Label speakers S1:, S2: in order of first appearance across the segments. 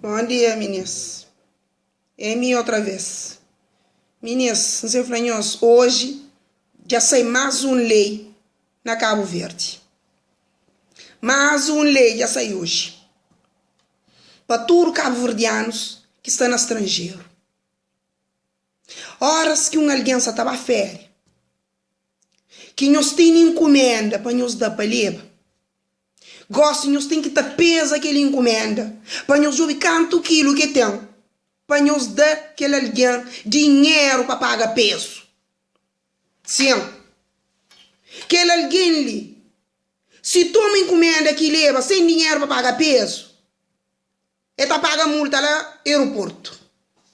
S1: Bom dia minis É mi otra vez Minis N sen fla nhos Oji dja sai más un lei na Kabu Verdi Más un lei dja sai oji Pa tudu kabuverdianus ki sta na stranjeru Óras ki un algen sa ta ba féria Ki nhos tene inkumenda pa nhos da pa leba Gósi nhos ten ki ta peza kel inkumenda pa nhos djobe kantu kilu ki ten pa nhos da kel algen dinheru pa paga pezu. Sin, kel algen li, si toma inkumenda ki leba sen dinheru pa paga pezu, el ta paga multa la eroportu.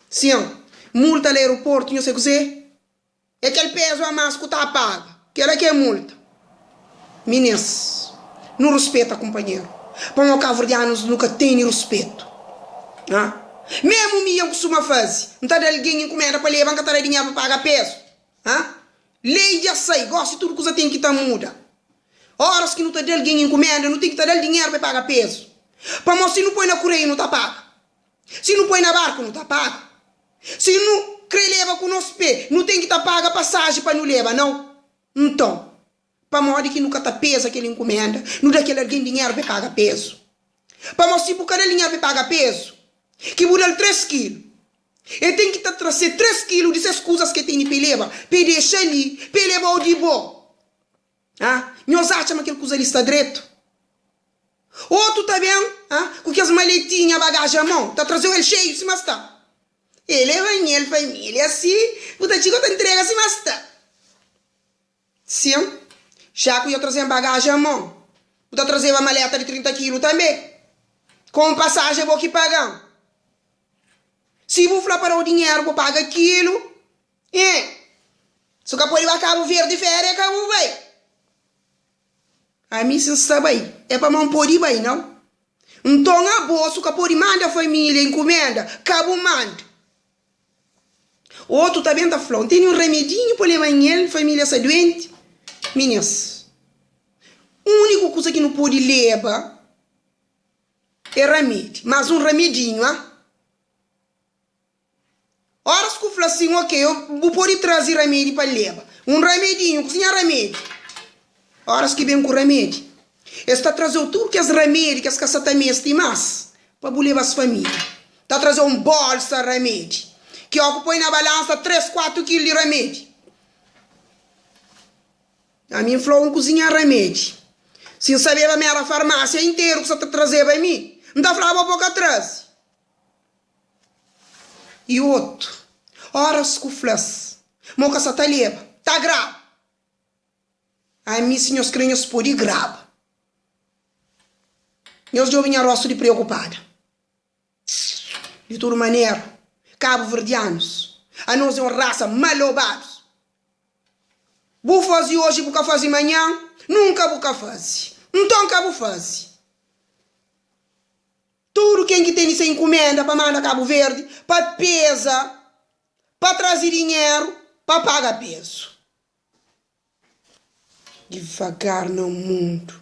S1: Sin, multa la eroportu, nhos sabe kuzê? É kel pezu a mas ku ta paga. Kela ki é multa. Minis, nu ruspeta kunpanheru. Pamo kaverdianus nu ka tene ruspetu. Ha? Memu mi N kustuma faze. N ta da algen inkumenda pa leba, N ka ta da dinheru pa paga pezu. Ha? Lei dja sai, gosi tudu kuza ten ki ta muda. Oras ki nu ta da algen inkumenda, nu ten ki ta da-l dinheru pa e paga pezu. Pamo si nu poi na kureiu nu ta paga. Si nu poi na barku nu ta paga. Si nu kre leba ku nos pe, nu ten ki ta paga pasaji pa nu leba, nau? Nton, pamodi ki nu ka ta peza kel inkumenda, nu da kel algen dinheru pa e paga pezu? Pamodi si bu ka da-l dinheru pa e paga pezu, ki bu da-l tres kilu, e ten ki ta trase tres kilu di ses kuzas ki e tene pa e leba, pa e dexa li, pa e leba-u di bo. Ah, nhos atxa ma kel kuza li sta dretu? Otu ta ben, ah, ku kes maletinha bagaji a mon, ta traze-u el xeiu sima sta. E leba nhel família si, bu ta txiga, bu ta ntrega sima sta. Sin, xa ku yo traze-m bagaji a mon, bu ta trazeba maleta di 30 kilu tanbe. Komu pasaji é bo ki paga-m. Si bu fla pa da-u dinheru bu paga kilu, eh, su ka pode ba Kabu Verdi féria ka bu bai. Ami si N sta bai, é pamodi N pode bai, nau? Nton abo, su ka pode manda família inkumenda, ka bu manda. Otu ta ben ta fla-u, N tene un remedinhu pa leba nhel, família sta duenti. Minis, úniku kuza ki nu pode leba é ramedi, mas un ramedinhu, ah. Óras ku fla sin, ok, bu pode traze ramedi pa leba. Un ramedinhu, kuzinha ramedi. Óras ki ben ku ramedi, es ta traze-u tudu kes ramedi ki es ka sa ta meste más pa bu leba-s família. Ta traze-u un bólsa ramedi, ki ó ku poi na balansa tres, kuatu kilu di ramedi. Ami N fla-u N kuzinha ramedi. Si N sabeba ma éra farmásia interu ku sa ta trazeba mi, N ta flaba bo ka traze. I otu, óras ku fla-s ma u ka sa ta leba, ta graba. Ami, si nhos kre, nhos pode graba. Nhos djobe nha rostu di priokupada. Di tudu manera, kabuverdianus, anos é un rasa malobadus. Bu faze oji, bu ka faze manhan, nunka bu ka faze. Nton ka bu faze. Tudu ken ki tene se inkumenda pa manda Kabu Verdi pa peza, pa traze dinheru, pa paga pezu. Divagar na mundu.